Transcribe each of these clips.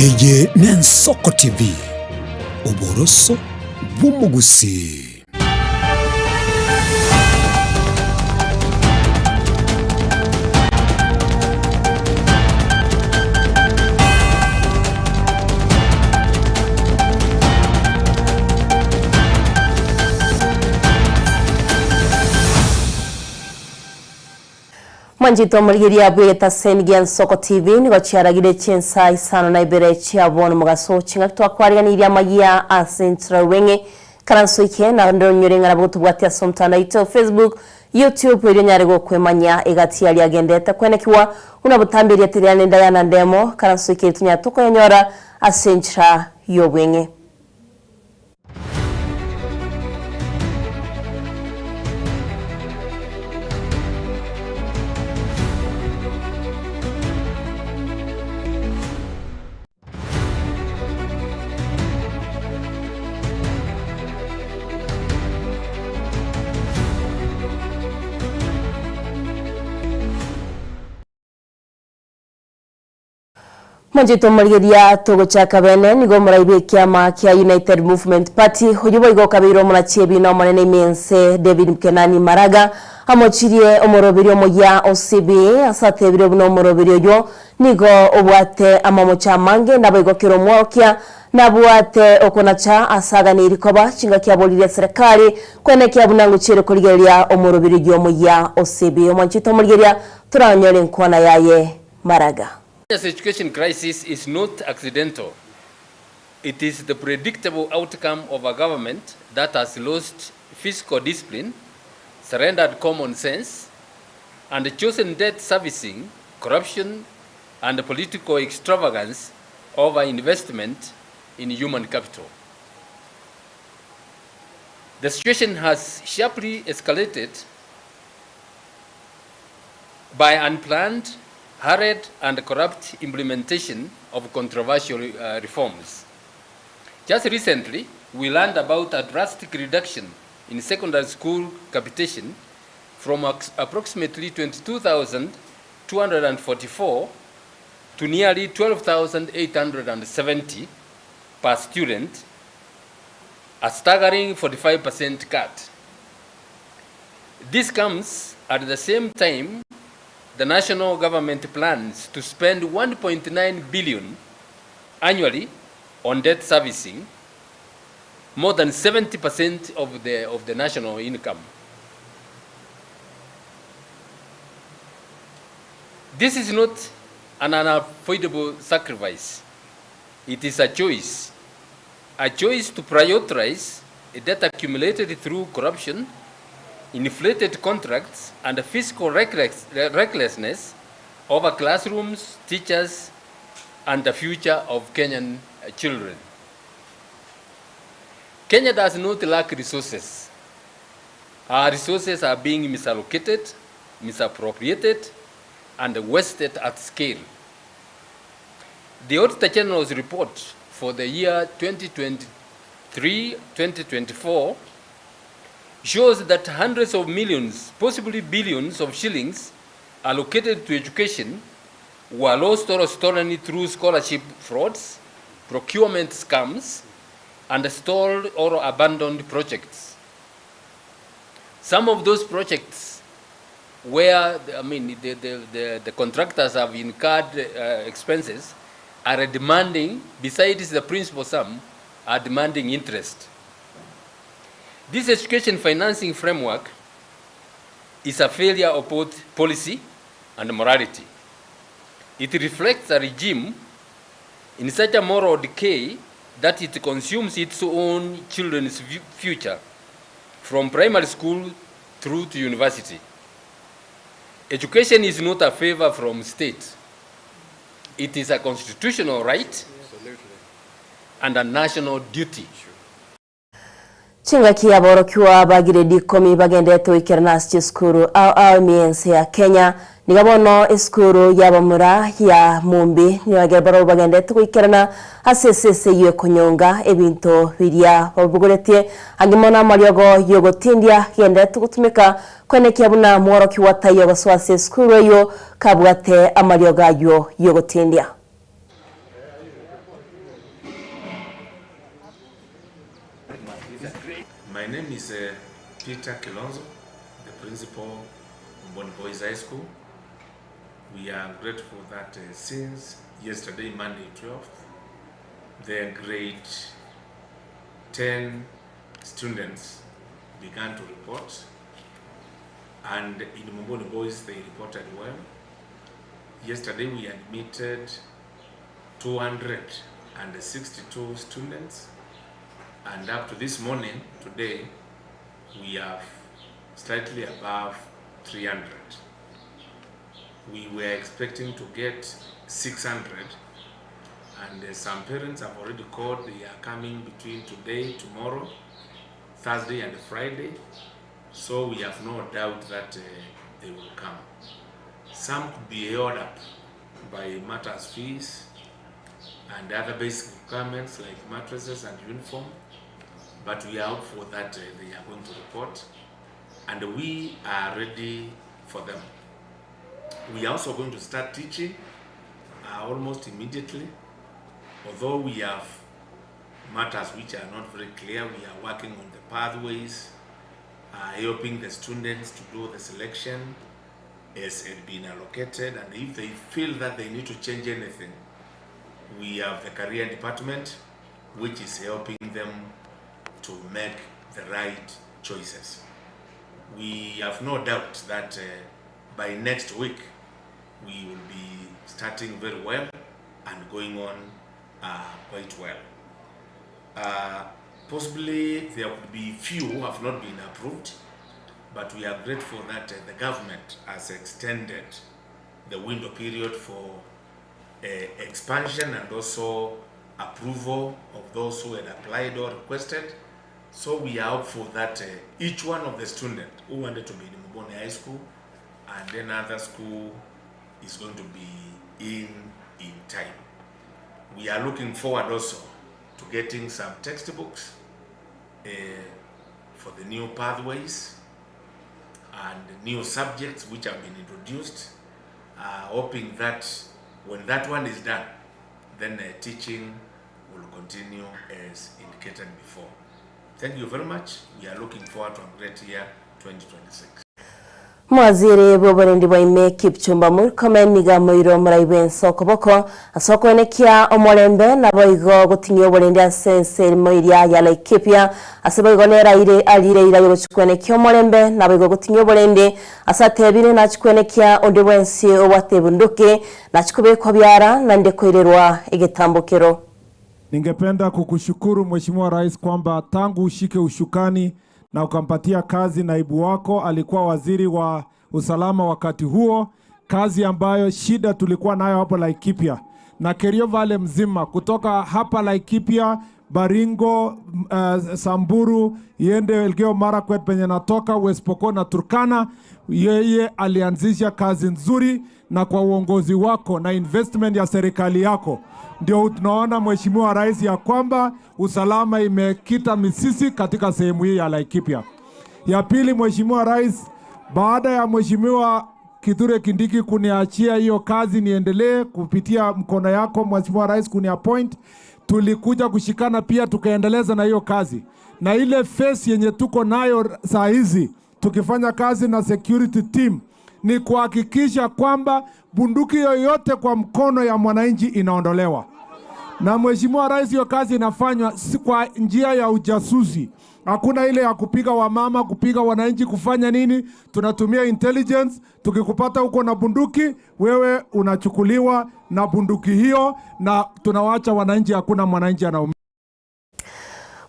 Eye n'Ensoko TV, oboroso bw'omogusii. Mwanchete omorigeria bw'egetaseni gia Nsoko TV nigo chiaragire chinsa isano na ibere chia bono mogaso chingaki twakwariganirie amayia ase enchera y'obweng'e Ikaranso eke naende onyore ng'a nabo gotobwatia ase omotandao oito o Facebook, YouTube erio onyare gokwemanyia egati yaria agendete kwenekigwa buna botambe erieta riane Diana Ndemo Ikaranso eke tonyare tokoyanyora ase enchera y'obweng'e. Mwanchete omorigeria togochaka bene nigo omorai bw'ekiama kia United Movement Party oyio boigo okabeire omorachi ebiina omonene ime ense David Kenani Maraga amochirie omoroberi omoyia o CBA ase atebire buna omoroberi oyio Nigo obwate amamocho amange, naboigo kera omworokia nabwate okonacha ase aganeiri koba chingaki aboririe eserekari kwenekia buna ngochiere korigereria omoroberio omoyia o Sibi. Omwanchete omorigeria toranyore enkwana yaye maraga. Kenya's education crisis is not accidental, it is the predictable outcome of a government that has lost fiscal discipline, surrendered common sense, and chosen debt servicing, corruption and political extravagance over investment in human capital. The situation has sharply escalated by unplanned, hurried and corrupt implementation of controversial uh, reforms. Just recently, we learned about a drastic reduction in secondary school capitation from approximately 22,244 to nearly 12,870 per student, a staggering 45% cut. This comes at the same time the national government plans to spend 1.9 billion annually on debt servicing, more than 70% of the, of the national income. This is not an unavoidable sacrifice. It is a choice. A choice to prioritize a debt accumulated through corruption, inflated contracts, and fiscal reckless, recklessness over classrooms, teachers, and the future of Kenyan children. Kenya does not lack resources. Our resources are being misallocated, misappropriated, and wasted at scale. The Auditor General's report for the year 2023-2024 shows that hundreds of millions, possibly billions of shillings allocated to education were lost or stolen through scholarship frauds, procurement scams, and stalled or abandoned projects. Some of those projects where I mean, the, the, the, the contractors have incurred uh, expenses are demanding, besides the principal sum, are demanding interest. This education financing framework is a failure of both policy and morality. It reflects a regime in such a moral decay that it consumes its own children's future from primary school through to university. Education is not a favor from state. It is a constitutional right and a national duty. Chingaki aborokigwa ba giredi ikomi bagenderete goikerana ase chisukuru ao ao ime y'ense ya Kenya. Nigo bono esukuru y'abamura ya Mumbi nigo barabwo bagenderete goikerana ase esese eyio ekonyonga ebinto biria babogoretie ange mono amariogo y'ogotindia genderete gotumeka koenekia buna mworokigwa taiyo gosoa ase esukuru eyio kabwate amariogo ayio y'ogotindia. Peter Kilonzo, the principal Mumboni Boys High School. We are grateful that since yesterday, Monday 12th, the grade 10 students began to report, and in Mumboni Boys they reported well. Yesterday we admitted 262 students, and up to this morning, today, we have slightly above 300. We were expecting to get 600, and some parents have already called. They are coming between today, tomorrow, Thursday and Friday. So we have no doubt that they will come. Some could be held up by matters fees and other basic requirements like mattresses and uniform, but we are hopeful that they are going to report, and we are ready for them. We are also going to start teaching almost immediately, although we have matters which are not very clear. We are working on the pathways, helping the students to do the selection as it been allocated, and if they feel that they need to change anything, we have the career department which is helping them to make the right choices. We have no doubt that by next week we will be starting very well and going on quite well. Possibly there could be few who have not been approved, but we are grateful that the government has extended the window period for expansion and also approval of those who had applied or requested. So we are hopeful that each one of the students who wanted to be in Mumboni High School and then other school is going to be in time. We are looking forward also to getting some textbooks for the new pathways and new subjects which have been introduced, hoping that when that one is done, then the teaching will continue as indicated before. Thank you very much. We are looking forward to a great year 2026. Omowaziri bw'oborendi bwa ime Kipchumba Murkomen nigo amoire omorai bw'ense okoboko ase okoenekia omorembe naboigo gotinyia oborendi ase ense erimo eria ya Laikipia ase boigo neraire arire eira y'ogochia koenekia omorembe naboigo gotinyia oborendi ase atebire nachia koenekia onde bwensi obwate ebunduki nachia kobekwa biara naende koirerwa egetambokero. Ningependa kukushukuru Mheshimiwa Rais kwamba tangu ushike ushukani na ukampatia kazi naibu wako, alikuwa waziri wa usalama wakati huo, kazi ambayo shida tulikuwa nayo hapo Laikipia na Kerio Valley mzima, kutoka hapa Laikipia, Baringo, Samburu, iende Elgeyo Marakwet penye natoka, West Pokot na Turkana. Yeye alianzisha kazi nzuri, na kwa uongozi wako na investment ya serikali yako ndio tunaona Mheshimiwa Rais ya kwamba usalama imekita misisi katika sehemu hii ya Laikipia. Ya pili, Mheshimiwa Rais, baada ya Mheshimiwa Kithure Kindiki kuniachia hiyo kazi niendelee kupitia mkono yako Mheshimiwa Rais kuniappoint, tulikuja kushikana pia tukaendeleza na hiyo kazi, na ile face yenye tuko nayo saa hizi tukifanya kazi na security team ni kuhakikisha kwamba bunduki yoyote kwa mkono ya mwananchi inaondolewa. Na Mheshimiwa Rais, hiyo kazi inafanywa si kwa njia ya ujasusi. Hakuna ile ya kupiga wamama, kupiga wananchi, kufanya nini. Tunatumia intelligence. Tukikupata huko na bunduki, wewe unachukuliwa na bunduki hiyo, na tunawacha wananchi, hakuna mwananchi anaumia.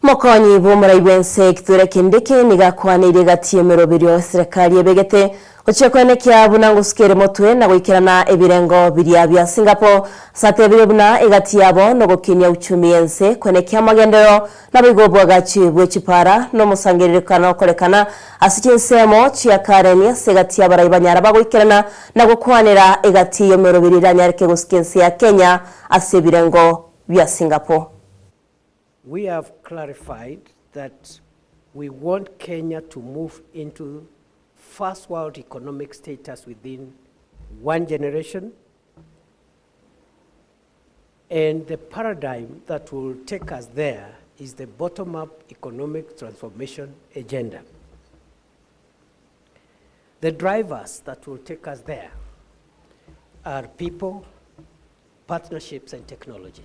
Mokonyi bw'omorai bw'ense Kithure Kindiki nigo akwaneirie gati y'emeroberio eserekari ebegete gochia koenekia buna ngosukere motwe na goikerana ebirengo biria bia Singapore ase atebire buna egati yabo nogokinia uchumi ense koenekia amagenderero naboigo obwagachi bwe chipara na omosangererekano okorekana ase chinsemo chia Karen ase egati y'abarai banyara bagoikerana na gokwanera egati y'emeroberio eranyareke gosuka ense ya Kenya ase ebirengo bia Singapore. We have clarified that we want Kenya to move into first world economic status within one generation. And the paradigm that will take us there is the bottom-up economic transformation agenda. The drivers that will take us there are people, partnerships and technology.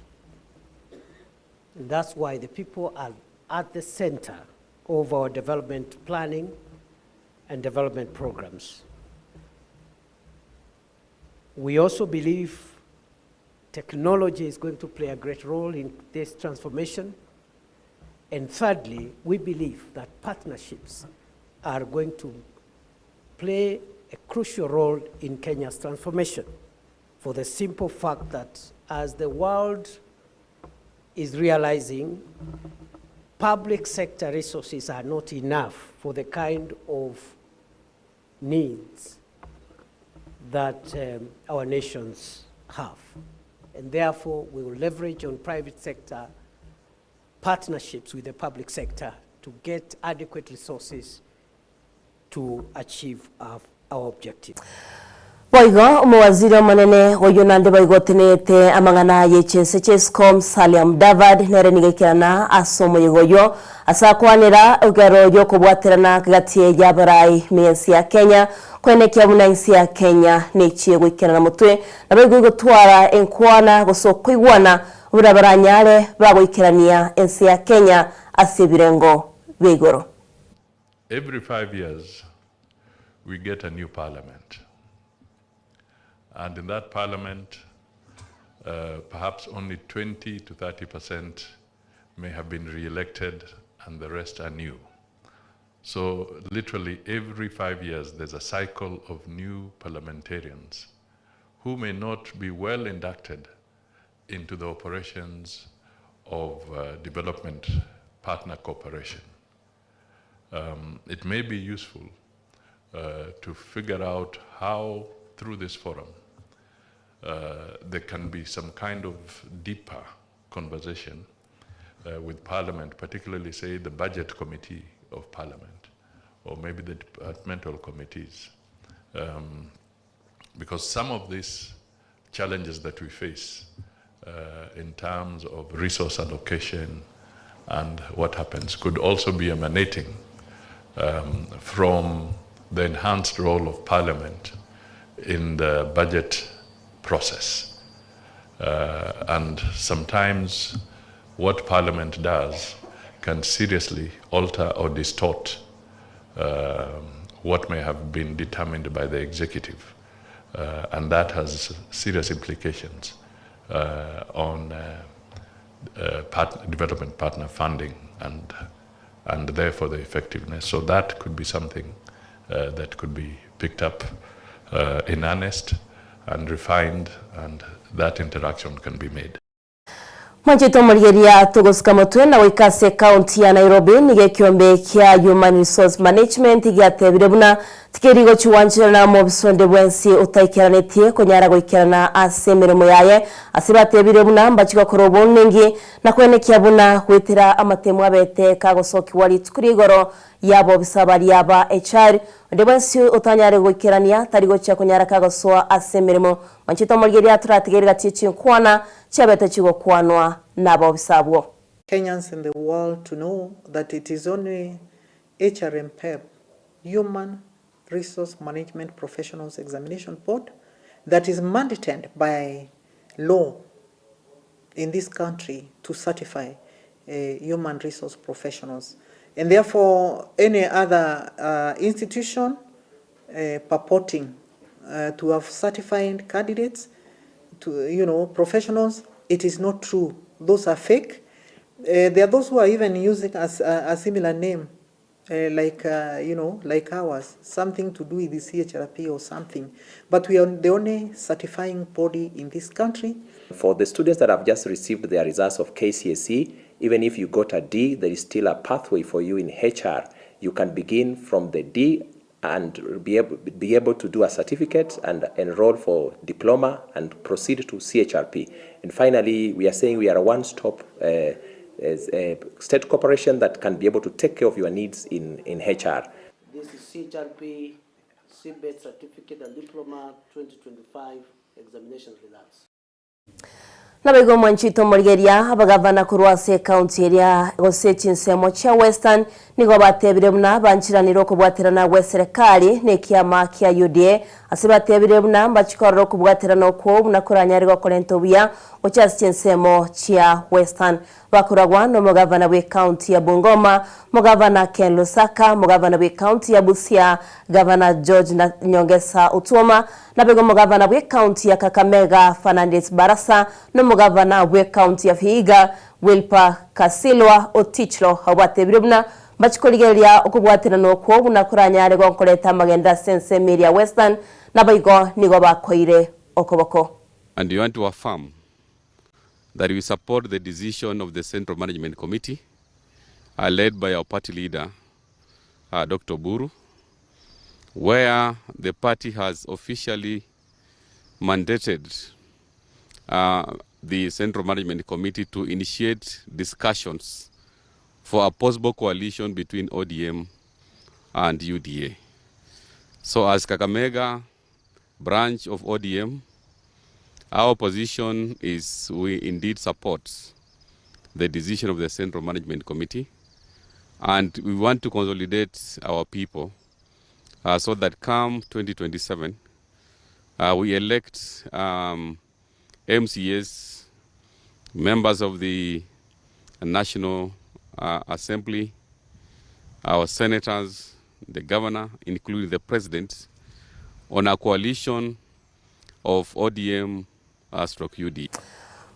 And that's why the people are at the center of our development planning and development programs. We also believe technology is going to play a great role in this transformation. And thirdly, we believe that partnerships are going to play a crucial role in Kenya's transformation for the simple fact that as the world is realizing public sector resources are not enough for the kind of needs that um, our nations have. And therefore, we will leverage on private sector partnerships with the public sector to get adequate resources to achieve our, our objective. Boigo omowaziri omonene oyio naende boigo oteneete amang'ana ye chinse chia isiko Musalia Mudavadi nere nigo aikerana ase omoyega oyio ase akwanera egero yokobwaterana gati y'abarai ime y'ense ya Kenya koenekia buna ense ya Kenya nechie goikerana motwe naboigo igotwara enkwana gose okoigwana buna baranyare bagoikerania ense ya Kenya ase ebirengo bia igoro. Every five years, we get a new parliament. And in that parliament, uh, perhaps only 20 to 30 percent may have been re-elected and the rest are new. So literally every five years, there's a cycle of new parliamentarians who may not be well inducted into the operations of uh, development partner cooperation. Um, it may be useful uh, to figure out how, through this forum, uh, there can be some kind of deeper conversation uh, with Parliament, particularly, say, the Budget Committee of Parliament, or maybe the departmental committees. Um, because some of these challenges that we face uh, in terms of resource allocation and what happens could also be emanating um, from the enhanced role of Parliament in the budget process. Uh, and sometimes what Parliament does can seriously alter or distort uh, what may have been determined by the executive. Uh, and that has serious implications uh, on uh, uh, part development partner funding and, and therefore the effectiveness. So that could be something uh, that could be picked up uh, in earnest and refined, and that interaction can be made. Mwanchete omorigeria togosika motwe na goika ase ekaunti ya Nairobi nigo ekiombe kia Human Resource Management giatebire buna tikeri gochiwancherana mobisonde bwensi otaikeranetie konyara goikerana ase emeremo yaye ase batebire buna mbachi gokora obonengi na kwenekia buna goetera amatemo abete kagosokiwa rituko ria igoro y'abobisa baria ba HR onde bwensi otanyare goikerania tari gochia konyara kagosoa ase emeremo Mwanchete omorigeria toratiga rigati chinkwana chiabete chigokwanwa n'abobisa abwo. Kenyans in the world to know that it is only HRMPEB, Human Resource Management Professionals Examination Board, that is mandated by law in this country to certify uh, human resource professionals. And therefore, any other uh, institution uh, purporting uh, to have certified candidates, to, you know, professionals, it is not true. Those are fake. Uh, there are those who are even using a, a, a similar name, uh, like, uh, you know, like ours, something to do with the CHRP or something. But we are the only certifying body in this country. For the students that have just received their results of KCSE, even if you got a D, there is still a pathway for you in HR. You can begin from the D and be able, be able to do a certificate and enroll for diploma and proceed to CHRP. And finally, we are saying we are a one-stop uh, as a state corporation that can be able to take care of your needs in, in HR. This is CHRP CBET Certificate and Diploma 2025 examination results. Naboigo omwanchete omorigeria abagavana korwa ase ekaunti eria gose chinsemo chia Western Nigo batebire buna banchiranire okobwaterana gw'eserekari na ekiama kia UDA, ase batebire buna mbachie korora okobwaterana okwo buna koranyare gokorenta obuya gochia ase chinsemo chia Western. Bakoragwa nomogavana bw'ecounty ya Bungoma, Mogavana Ken Lusaka, Mogavana bw'ecounty ya Busia, Gavana George Nyongesa Otuoma, naboigo Omogavana bw'ecounty ya Kakamega, Fernandes Barasa, nomogavana bw'ecounty ya Vihiga, Wilper Kasilwa Otichlo abwo batebire buna mbachie korigereria okobwaterana okwo buna koranyare gonkoreta amagenderero ase ensemo eria ya Western, naboigo nigo bakoire okoboko. And we want to affirm that we support the decision of the Central Management Committee uh, led by our party leader, uh, Dr. Oburu, where the party has officially mandated uh, the Central Management Committee to initiate discussions for a possible coalition between ODM and UDA. So as Kakamega branch of ODM, our position is we indeed support the decision of the Central Management Committee and we want to consolidate our people uh, so that come 2027 uh, we elect um, MCAs, members of the National uh, Assembly, our senators, the governor, including the president, on a coalition of ODM uh, stroke UD.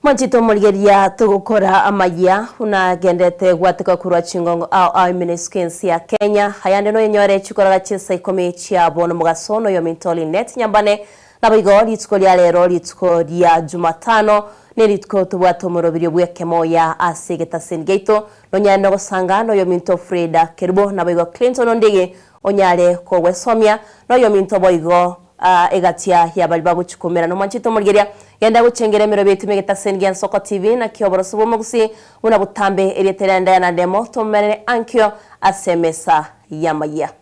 Mwanchete omorigereria togokora amayia buna agendete gwateka korwa chingongo ao ao ime nesuko ense ya Kenya. Ayande noyenyore chikoraga chinsa ikomi chia bono mogaso noyominto Linet Nyambane. Naboigo rituko ria rero rituko ria Jumatano nerituko tobwate omoroberio bw'ekemoya ase egetaseni giaito. Nonyare nogosanga noyominto Freda Kerubo naboigo Clinton Ondigi onyare kogwesomia noyominto boigo egatia ya baria bagochikumera. Nomwanchete omorigereria genda gochengera emeroberio yaito ime egetaseni gia Nsoko TV naki oboroso bw'omogusii buna botambe erieta riane Diana Ndemo tomerane ankio ase emesa y'amayia.